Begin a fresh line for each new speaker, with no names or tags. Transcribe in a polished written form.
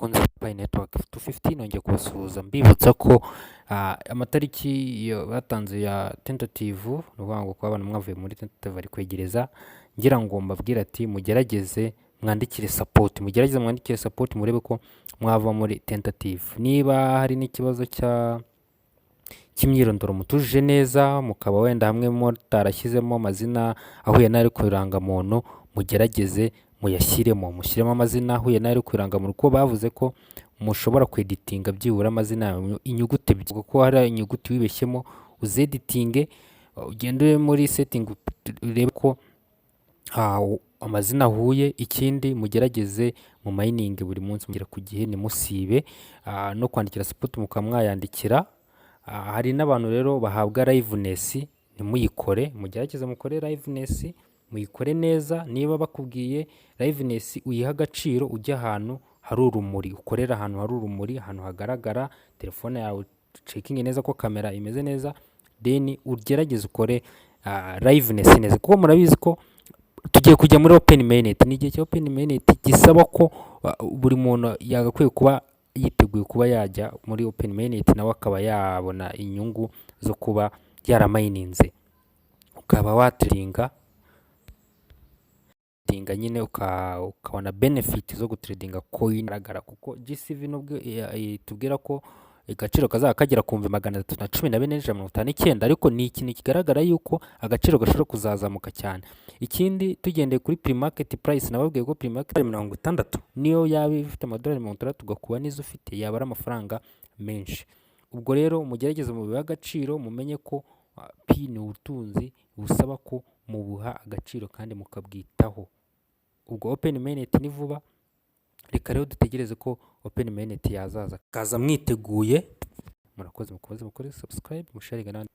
Bakunzi ba Network 250, nongeye kubasuhuza mbibutsa ko amatariki batanze ya tentative, ni ukuvuga ngo kuba abantu mwavuye muri tentative bari kwegereza. Ngira ngo mbabwire ati mugerageze mwandikire support, mugerageze mwandikire support, murebe ko mwava muri tentative. Niba hari n'ikibazo cya cy'imyirondoro mutujuje neza, mukaba wenda hamwe mutarashyizemo amazina ahuye n'ari ku irangamuntu, mugerageze muyashyiremo, mushyiremo amazina ahuye n'ari ku irangamuntu, kuko bavuze ko mushobora kweditinga byibura amazina yawe, inyuguti ebyiri, kuko hari inyuguti wibeshyemo uzeditinge, ugende muri setting urebe ko amazina ahuye. Ikindi, mugerageze mu mining buri munsi, mugera ku gihe, ntimusibe, no kwandikira support mukaba mwayandikira. Hari n'abantu rero bahabwa liveness ntimuyikore. Mugerageze mukore liveness, muyikore neza. Niba bakubwiye liveness, uyihe agaciro, ujye ahantu hari urumuri, ukorere ahantu hari urumuri, ahantu hagaragara, telefone yawe ucekinge neza ko kamera imeze neza, then ugerageze ukore liveness neza, kuko murabizi ko tugiye kujya muri open mainnet. Ni igihe cya open mainnet gisaba ko buri muntu yagakwiye kuba yiteguye kuba yajya muri open mainnet, nawe akaba yabona inyungu zo kuba yaramayininze, ukaba watradinga tradinga nyine, ukabona benefit zo gutradinga coin garagara, kuko GCV nubwo itubwira ko agaciro kazaba kagera ku 314,159, ariko ni ikintu kigaragara yuko agaciro gashobora kuzazamuka cyane. Ikindi, tugendeye kuri pre-market price, nababwiye ko pre-market ari 60. Niyo yaba ifite amadolari 60, ugakuba n'izo ufite, yaba ari amafaranga menshi. Ubwo rero mugerageze mubihe agaciro, mumenye ko Pi ni ubutunzi busaba ko mubuha agaciro kandi mukabwitaho. Ubwo open mainnet ni vuba. Reka rero dutegereze ko open mainnet yazaza, kaza mwiteguye. Murakoze, mukomeze mukore subscribe, musharinga n'abandi.